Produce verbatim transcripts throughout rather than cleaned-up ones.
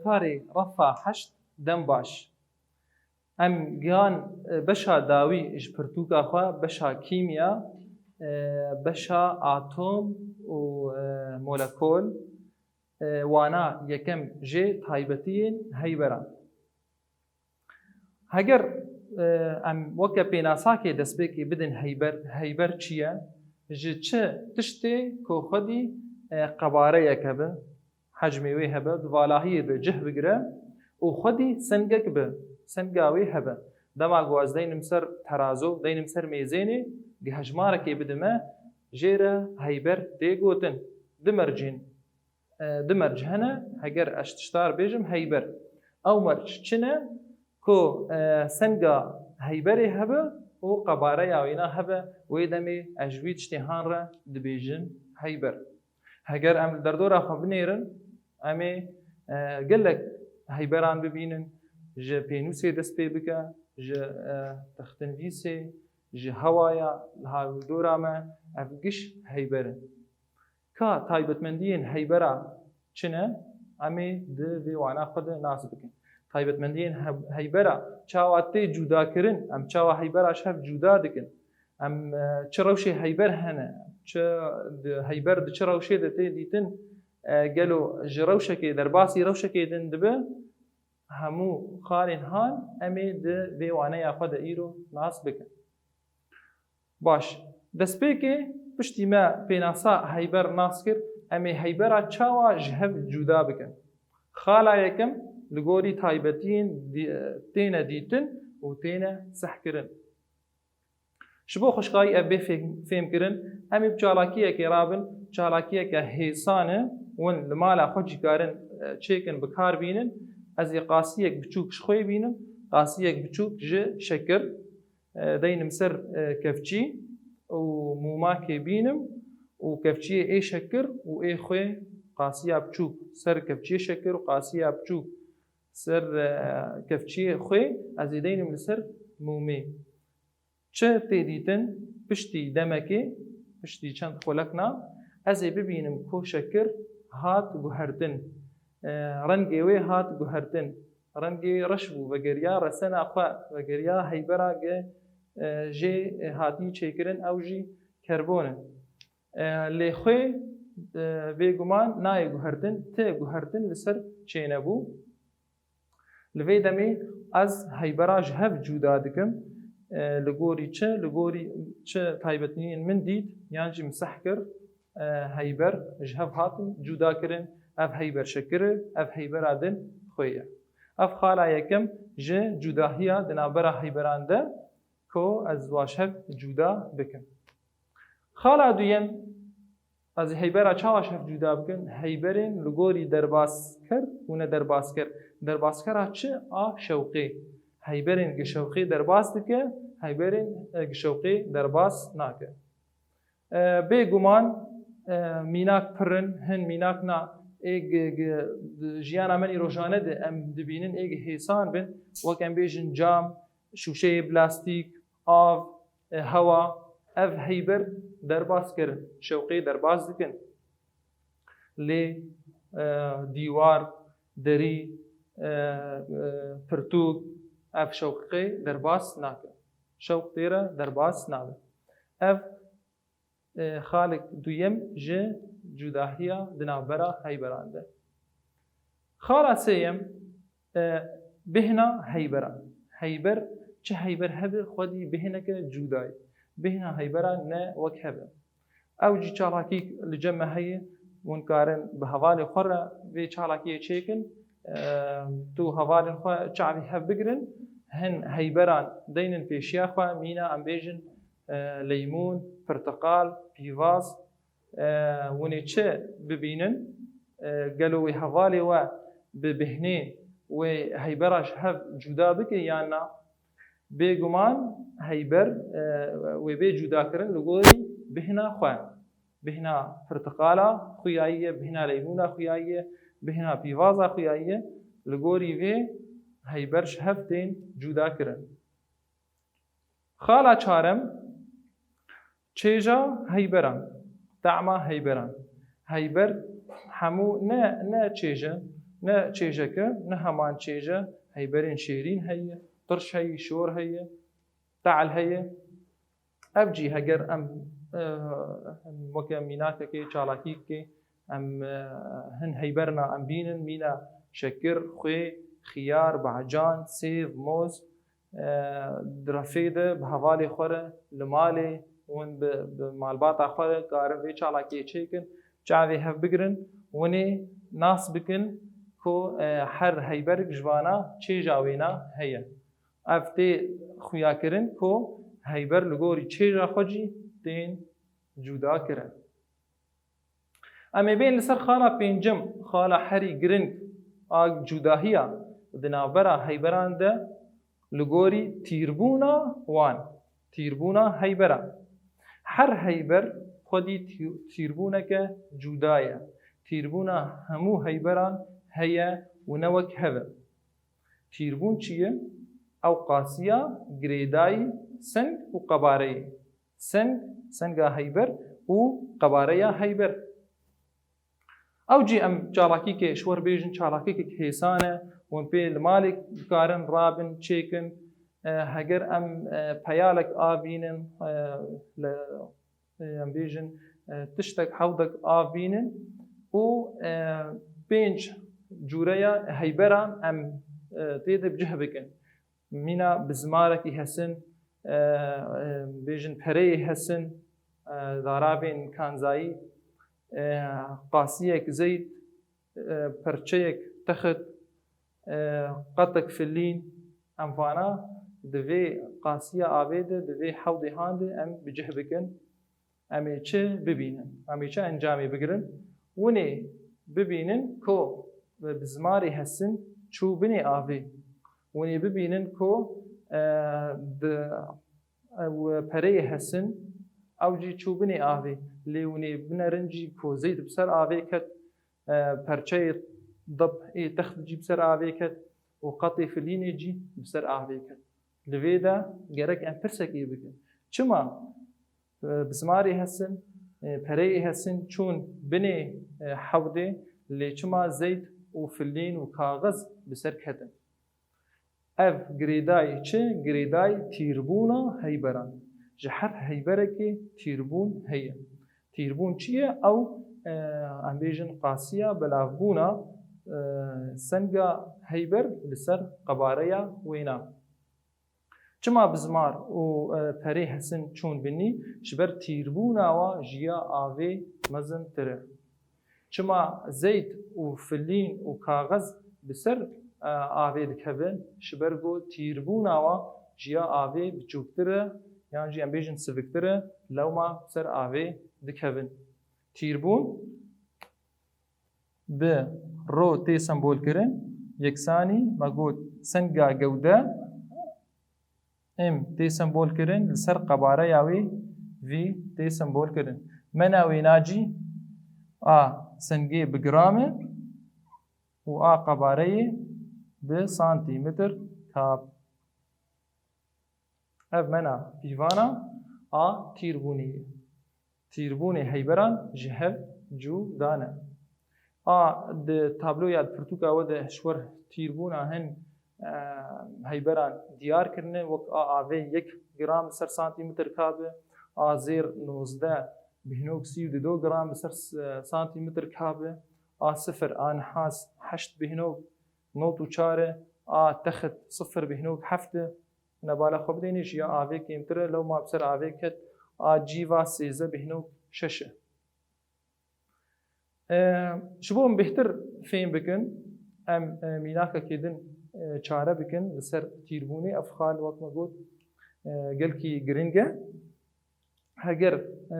Karê refa heşt dem baş. Em gihan, e, beşa dawî ji pirtûka xwe, beşa kîmya, e, beşa atom û, e, molekol, e, wana yekem jê taybetiyên heyberan. Heger, e, em weke pênasakê destpêkê bidin heyber, heyber çi ye? Ji çi tiştê ku xwedî, e, qebareyek hebe, hecmê wê hebe, di valahiyê de cih bigire û xwedî sengek bi, senga wê hebe. Dema ku ez deynim ser terazo, deynim ser mêzênê, gi hejmarekê bidime, jê re heyber tê gotin. Du mercên, e, du merc hene, heger ez tiştar bêjim, heyber. Ew merc çi ne? Ku, e, senga heyberê hebe û qebareya wêna hebe, wê demê ez ji wî tiştê han re dibêjim heyber. Heger em li derdora xwe binêrin, em ê, e, gelek heyberan bibînin, ji pênûsê dest pê bike, ji, e, textinvîsê, ji hewaya li hawdora me, ev giş heyber in. Ka taybetmendiyên heybera çi ne? Em ê di vê wana xwe de nas bikin. Taybetmendiyên he-, heybera çawa tê cudakirin? Em çawa heybera ji hev cuda dikin? Em, e, çi rewşê heyber hene? Çi di, heyber di çi rewşê de tê dîtin? E, gelo ji rewşekê, derbasî rewşekê din dibe? Hemû xalên han em ê di vê waneya xwe de îro nas bikin. Baş, destpêkê piştî me pênasa heyber nas kir, em ê heybera çawa ji hev cuda bikin? Xala yekem li gorî taybetiyên dî-, têne dîtin û têne sehkirin. Ji bo xweşkayî ev bê fêm-, fêmkirin, em ê bi çalakiyekê rabin, çalakiyeke hêsan e, hûn li mala xwe jî karin, e, çêkin, bi kar bînin. Ez ê qasiyek biçûk ji xwe bînim, qasiyek biçûk ji şekir, e, deynim ser, e, kevçî û mûmakê bînim û kevçiyê ê şekir û ê xwê, qasiya biçûk ser kevçiyê şekir û qasiya biçûk ser, e, kevçiyê xwê, ez ê deynim li ser mûmê. Çi tê dîtin? Piştî demekê, piştî çend xulekna, ez ê bibînim ku şekir hat guhertin. E, rengê wê hat guhertin. Rengê reş bû, vegeriya resena xwe, vegeriya heybera ge, e, jê, e, hatî çêkirin, ew jî kerbon e. E, lê xwê, e, bêguman nayê guhertin, ti guhertin li ser çênebû. Li vê demê ez heybera ji hev cuda dikim. E, li gorî çi? Li gorî çi taybetiyên min dît, yan jî min seh kir, e, heyber ji hev hatin cuda kirin. Ev heyber şekir e, ev heybera din xwê ye. Ev xala yekem ji cudahiya di navbera heyberan de ku ez wa ji hev cuda bikim. Xala duyem, ez ê heybera çawa ji hev cuda bikin? Heyberên li gorî derbasker û ne derbasker. Derbaskera çi? A şewqê. Heyberên gi şewqê derbas dike, heyberên, e, gi şewqê derbas nake. E, bêguman, e, mînak pir in, hin mînak na, ê gi, gi, di jiyana me nîrojane de em dibînin ê gi hêsan bin, wek em bêjin cam, şûşeyê plastîk, av, e, hewa, ev heyber derbas kirin, şewqê derbas dikin. Lê, e, dîwar, derî, e, e, pirtûk, ev şewqê derbas nake. Şewq tê re derbas nabe. Ev, e, xalek duyem ji cudahiya di navbera heyberan de. Xala sêyem, e, bêhna heyberan. Heyber, çi heyber hebe, xwedî bêhneke cuda ye. Bêhna heyberan ne wek hebe. Ew jî çalakî li cem me heye, hûn karin bi hevalê xwe re vê çalakiyê çêkin. E, tu hevalên xwe çavî hev bigirin, hin heyberan deynin pêşiya xwe, mîna em bêjin, e, leymûn, pirtiqal, pîvaz, e, hûn ê çi bibînin? E, gelo wê hevalê we bi bêhnê wê heybera ji hev cuda bike yan na? Bêguman heyber, e, wê bê cudakirin li gorî bêhna xwe. Bêhna pirtiqala xuyayî ye, bêhna leymûna xuyayî ye, bêhna pîvaza xuyayî ye. Li gorî vê heyber ji hev tên cuda kirin. Xala çarem, çêja heyberan, tama heyberan. Heyber hemû ne, ne çêj e, Ne çêjeke, ne heman çêje, heyberên şêrîn heye, tirş heye, şor heye, tehl heye. Ev cî heger em, e, weke mînakekê, çalakîkê, em, e, hin heyberna em bînin, mîna şekir, xwê, xiyar, bahcan, sêv, moz, e, di refê de bi hevalê xwe re, li malê, hûn bi, bi malbata xwe re karin vê çalakiyê çêkin, çavê hev bigirin, hûnê nas bikin ku, e, her heyberek ji vana çêja wêna heye. Ev tê xuyakirin ku heyber li gorî çêja xwe jî tên cuda kirin. Em ê bên li ser xala pêncem, xala herî giring a cudahiya di navbera heyberan de li gorî tîrbûna wan, tîrbûna heyberan. Her heyber xwedî tî-, tîrbûneke cuda ye. Tîrbûna hemû heyberan heye û ne wek hev e. Tîrbûn çi ye? Ew qasiya girêdayî seng û qebareyê. Seng, senga heyber û qebareya heyber. Ew cî em çalakîkê, ji we re bêjin çalakîkek hêsan e, hûn pê li malê dikarin rabin, çêkin. E, heger em, e, peyalek avînin, e, li, e, em bêjin, e, tiştek, hewdek av bînin û, e, pênc cûreya heyberan em, e, tê de bi cih bikin. Mîna bizmarekî hesin, e, e, bêjin pereyê hesin, e, daravên kanzayî, e, qasiyek zeyt, e, perçeyek texit, e, qetek filîn, em vana di vê qasiya avê de, di vê hewdê han de em bi cih bikin. Em ê çi bibînin? Em ê çi encamê bigirin? Hûn ê bibînin ku bi bizmarê hesin çû binê avê. Hûn ê bibînin ku, e, di, ew pereyê hesin, ew jî çû binê avê. Lê hûn ê binerin jî ku zeyt bi ser avê ket, e, perçeyê dib ê text jî bi ser avê ket û qetê filînê jî bi ser avê ket. Li vê de gerek em pirsekê bikin. Çima, e, bizmarê hesin, e, pereyê hesin çûn binê, e, hewdê, lê çima zeyt û filîn û kaxiz bi ser ketin? Ev girêdayî çi? Girêdayî tîrbûna heyberan. Ji her heyberekê tîrbûn heye. Tîrbûn çi ye? Ew, e, em bêjin qasiya belavbûna, e, senga heyber li ser qebareya wêna. Çima bizmar û, e, perê hesin çûn binî? Ji ber tîrbûna wa ji ya avê mezintir e. Çima zeyt û filîn û kaxiz bi ser, e, avê dikevin? Ji ber ku tîrbûna wa ji ya avê biçûktir e, yan jî em bêjin siviktir e, lewma bi ser avê dikevin. Tîrbûn bi ro tê sembolkirin, yeksanî me got senga gewde, M tê sembolkirin, li ser qebareya wê V tê sembolkirin. Mena wêna cî, a sengê bi gram e û a qebareyê bi santîmetr kab. Ev mena pîvana a tîrbûnê ye. Tîrbûnê heyberan ji hev cuda ne. A di tabloya, di pirtûka we de ji we re tîrbûna hin, e, heyberan diyar kirine, wek a avê yek gram li ser santîmetr kab e, a zêr nozdeh bîhnok sî û du gram li ser s-, santîmetr kab e, a sifir, a nihas heşt bîhnok nod û çar e, a texit sifir bîhnok heft e. Hûn ê bala xwe bidêne, ji ya avê kêmtir e, lewma bi ser avê ket, a cîva sêzdeh bîhnok şeş e. E, ji bo em bêhtir fêm bikin, em, e, mînakekê din, e, çare bikin li ser tîrbûnê. Ev xal, wek me got, e, gelkî giring e. Heger, e,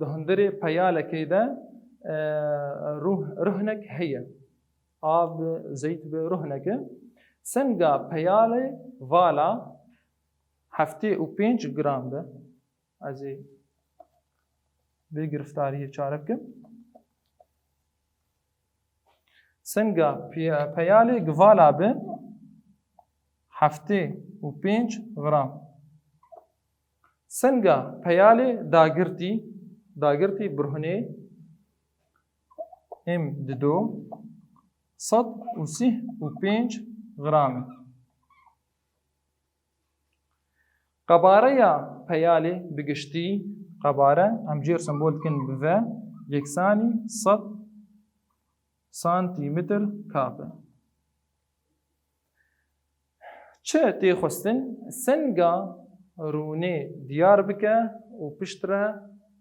di hundirê peyalekê de, e, ruh-, ruhnek heye, av bi zeyt bi ruhnek e, senga peyalê vala heftê û pênc gram be. Ez ê vê giriftariyê çare bikim. Senga piya-, peyalê givala bi heftê û pênc gram. Senga peyalê dagirtî, dagirtî birhunê M dido, sed û sî û pênc gram e. Qebareya peyalê bi giştî, qebare, em jêr sembol dikin bi V, yeksanî sed santîmetr kab e. Çi tê xwestin? Senga rûnê diyar bike û piştre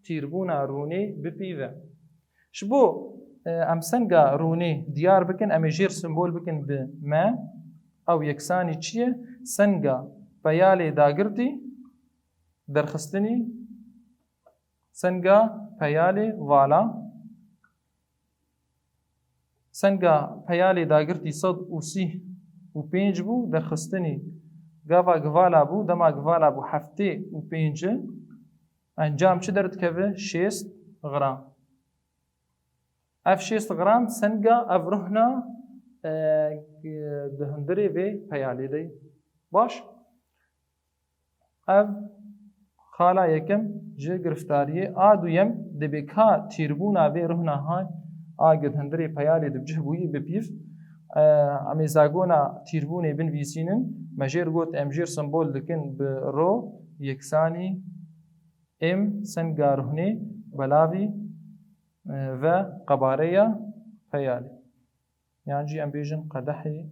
tîrbûna rûnê bipîve. Ji bo, e, em senga rûnê diyar bikin, em ê jêr sembol bikin bi M. Ew yeksanî çi ye? Senga peyalê dagirtî, derxistinî, senga peyalê vala. Senga peyalê dagirtî sed û sî û pênc bû, derxistinî gava givala bû, dema givala bû heftê û pênc. Encam çi derdikeve? Şêst gram. Ev şêst gram senga ev ruhna, e, di hundirê vê peyalê de ye. Baş. Ev xala yekem ji giriftariyê. A duyem, dibê ka tîrbûna vê ruhna han a gi hundirê peyalê di bi cih bûyî bi pîv. E, em ê zagona tîrbûnê binivîsînin. Me jêr got em jêr sembol dikin bi ro, yeksanî M senga ruhnê belavî, e, ve qebareya peyalê. Yan jî em bêjin qedehê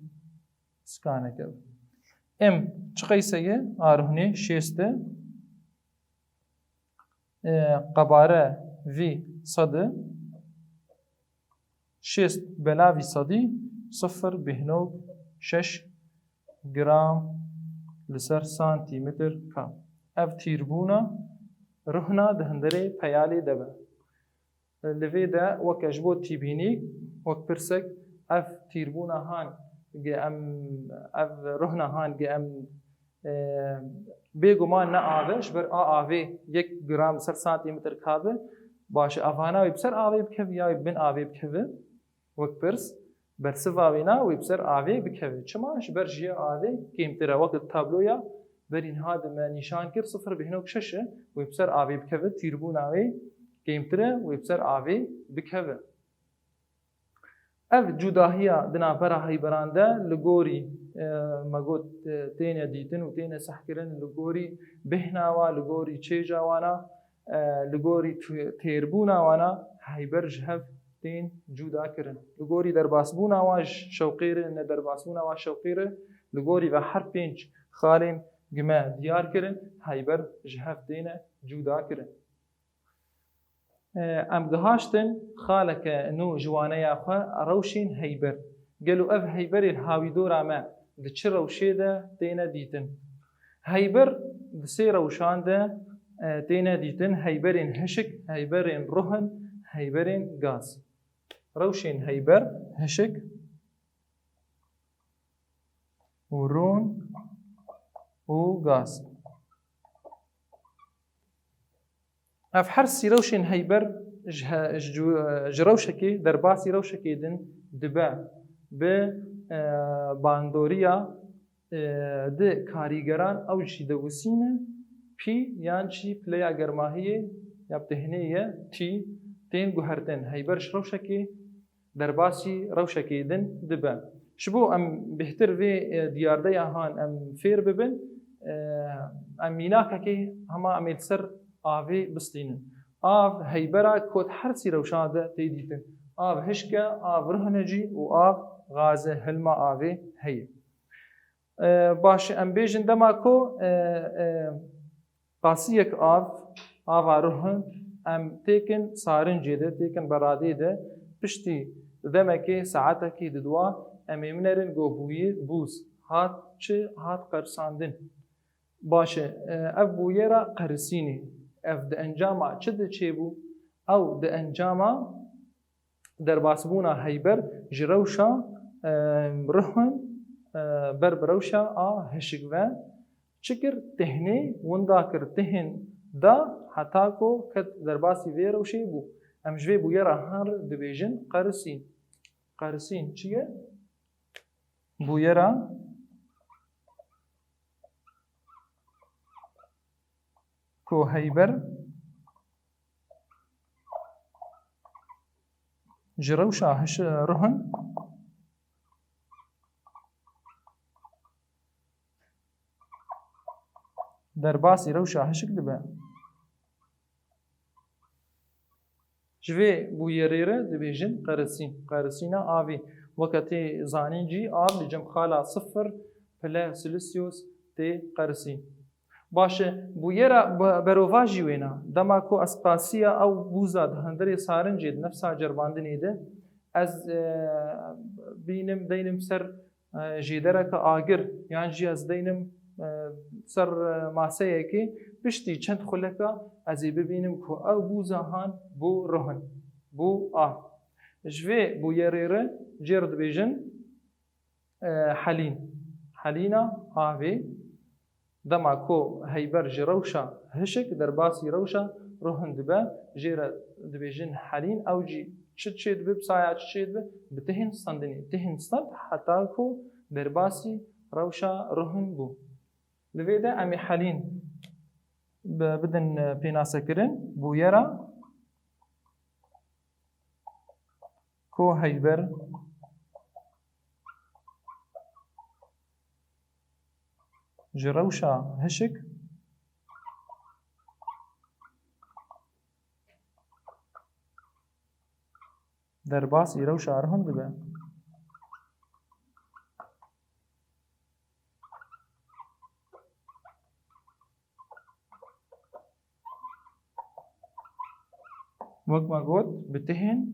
sikanek e. M çi qeyse ye? A ruhnê şêst e. E, qebare vî sed e. Şêst belavî sedî sifir bêhnog şeş gram li ser santîmetr kab. Ev tîrbûna ruhna di hundirê peyalê de be. Li vê de weke ji bo tîbînî, wek pirsek, ev tîrbûna han gi em, ev ruhna han gi em, e, bêguman ne av e, ji ber a avê yek gram ser santîmetr kab e. Baş e, evana wê bi ser avê bikeve ya wê bin avê bikeve? Wek pirs, bersiva wêna wê bi ser avê bikeve. Çima? Ji ber jiyê avê kêmtir e. Wek li tabloya berî niha de me nîşan kir, sifir bêhnog şeş e, wê bi ser avê bikeve, tîrbûna wê kêmtir e, wê bi ser avê bikeve. Ev cudahiya di navbera heyberan de li gorî, e, me got, e, têne dîtin û têne sehkirin, li gorî bêhna wa, li gorî çêja wana, e, li gorî tu-, têrbûna wana heyber ji hev tên cuda kirin. Li gorî derbasbûna wan ji şewqê re, ne derbasbûna wan şewqê re, li gorî ve her pênc xalên gi me diyar kirin, heyber ji hev têne cuda kirin. E, em gihaştin xaleke nû ji waneya xwe, rewşên heyber. Gelo ev heyberê li hawîdora me di çi rewşê de têne dîtin? Heyber di sê rewşan de, e, têne dîtin, heyberên hişik, heyberên ruhin, heyberên gaz. Rewşên heyber, hişik û rûn û gaz. Ev her sî rewşên heyber ji he-, ji cu-, ji rewşekê, derbasî rewşekê din dibe. Bi, e, bandoriya, e, di karîgeran ew jî diwisîne pî yan jî pileya germahiyê ya tehnê ye tî tên guhertin. Heyber ji rewşekê derbasî rewşekê din dibe. Ji bo em bêhtir vê, e, diyardeya han em fêr bibin, e, em mînakekê hema em ê li ser avê bistînin. Av heybera kot her sî rewşan de tê dîtin. Av hişk e, av ruhin e jî û av gaz e, hilma avê heye. E, baş, em bêjin dema ku, e, e, qasiyek av, ava ruhin, em têkin sarincê de, têkin beradê de, piştî demekê, saetekî diduwa, em ê binerin go bûyî bûz hat çi, hat qerisandin. Baş e, e, ev bûyera qerisînê, ev di encama çi de çêbû? Ew di encama derbasbûna heyber ji rewşa, e, ruhin, e, ber bi rewşa a hişik ve çi kir? Tehnê winda kir, tehên da heta ku ket derbasî vê rewşê bû. Em ji vê bûyera han re dibêjin qerisîn. Qerisîn çi ye? Bûyera ku heyber ji rewşa hiş-, ruhin derbasî rewşa hişk dibe. Ji vê bûyerê re dibêjin qerisîn, qerisîna avê. Weke tê zanîn jî av li cem xala sifir pile Celsius tê qerisîn. Baş e, bûyera be-, berovajî wêna. Dema ku ez qasiya ew bûza di hundirê sarincê di nefsa ceribandinê de, ez, e, bînim, deynim ser, e, jêdereke agir, yan jî ez deynim, e, ser, e, maseyekê, piştî çend xuleka ez ê bibînim ku ew bûza han bû ruhin, bû av. Ji vê bûyerê re jê re dibêjin, e, helîn. Helîna avê. Dema ku heyber ji rewşa hişk derbasî rewşa ruhin dibe, jê re dibêjin helîn, ew jî çi çêdibe, bi saya çi çêdibe? Bi tihên stendinê. Tihên stend heta ku derbasî rewşa ruhin bû. Li vê de em ê helîn bi-, bidin, e, pênasekirin, bûyera ku heyber ji rewşa hişk derbasî rewşa ruhin dibe. Wek me got, bi tihên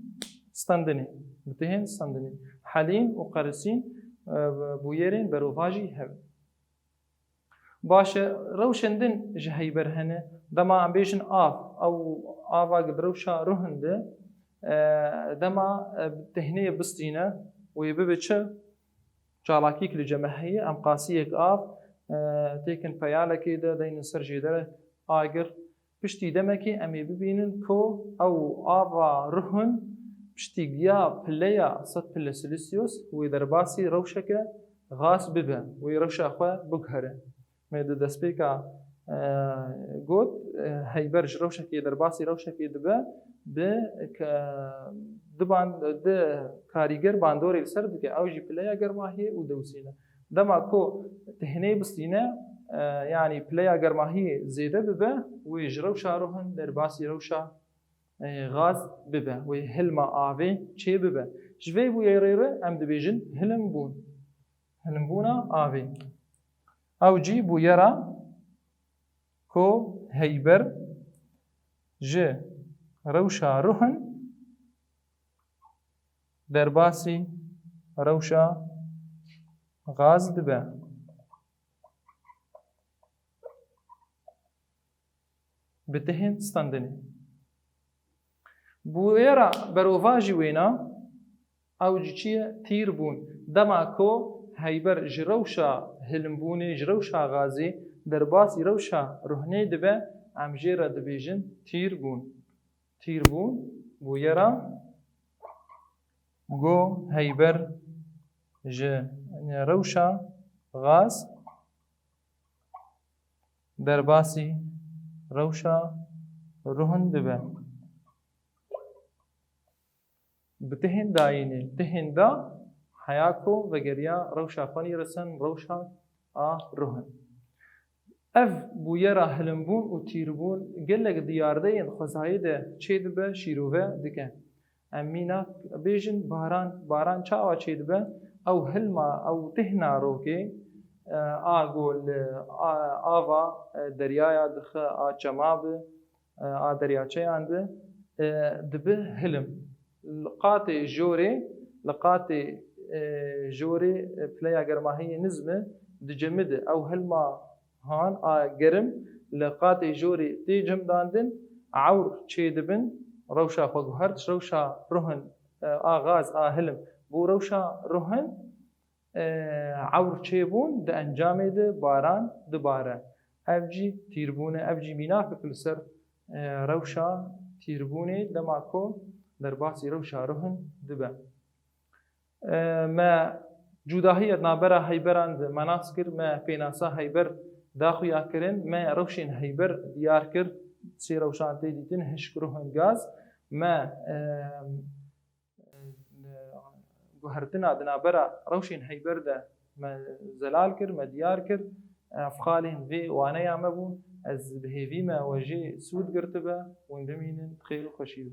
stendinê, bi tihên stendinê. Helîn û qerisîn, e, bûyerên berovajî hev. Baş e, rewşên din ji heyber hene. Dema em bêjin av, ew ava ku bi rewşa ruhin de, e, dema, e, tehneyê bistîne, wê bibe çi? Çalakîk li cem me heye, em qasiyek av, e, têkin peyalekê de, deynin ser jêdere agir. Piştî demekê em ê bibînin ku ew ava ruhin piştî giya pileya sed pile Celsius wê derbasî rewşeke gaz bibe, wê rewşa xwe biguhere. Me di destpêka, e, got, e, heyber ji rewşekê derbasî rewşekê dibe, bi ke-, di ban-, di karîger bandorê li ser dike, ew jî pileya germahiyê û dewsîne. Dema ku tehnê bistîne, e, yanî pileya germahiyê zêde bibe, wê ji rewşa ruhin derbasî rewşa, e, gaz bibe, wê hilma avê çê bibe. Ji vê bûyerê re em dibêjin hilimbûn. Hilimbûna avê. Ew jî bûyera ku heyber ji rewşa ruhin derbasî rewşa gaz dibe. Bi tihên stendinê. Bûyera berovajî wêna, ew jî çi ye? Tîrbûn. Dema ku heyber ji rewşa hilimbûnê, ji rewşa gazê, derbasî rewşa ruhnê dibe, em jê re dibêjin tîrbûn. Tîrbûn, bûyera ku heyber ji rewşa gaz derbasî rewşa ruhin dibe. Bi tihên dayînê, tihên da heya ku vegeriya rewşa xwe nîrisin, rewşa a ruhin. Ev bûyera hilimbûn û tîrbûn gelek diyardeyên xwezayê de çêdibe, şîrove dike. Em mînak bêjin baran, baran çawa çêdibe? Ew hilma, ew tihna rokê, e, a ku li, a, ava, e, deryaya dixe, a çema bi, e, a deryaçeyan bi, e, dibe hilim. Li qatê jorê, li qatê, e, jorê, e, pileya germahiyê nizme dicemide. Ew hilma han a gerim li qatê jorê tê cemdandin, ewr çêdibin, rewşa xwe guhert, rewşa ruhin, e, a gaz, a hilim bû rewşa ruhin, e, ewr çêbûn, di encamê de baran dibare. Ev jî tîrbûn e, ev jî mînakek li ser, e, rewşa tîrbûnê dema ku derbasî rewşa ruhin dibe. E, me cudahiya di navbera heyberan de me nas kir, me pênasa heyber daxuya kirin, me rewşên heyber diyar kir, sê rewşan tê dîtin, hişk, ruh û gaz. Me, e, guhertina di navbera rewşên heyber de me zelal kir, me diyar kir. Ev xalên vê waneya me bûn. Ez bi hêvî me we jê sûd girtibe. Hûn bimînin xêr û xweşî de.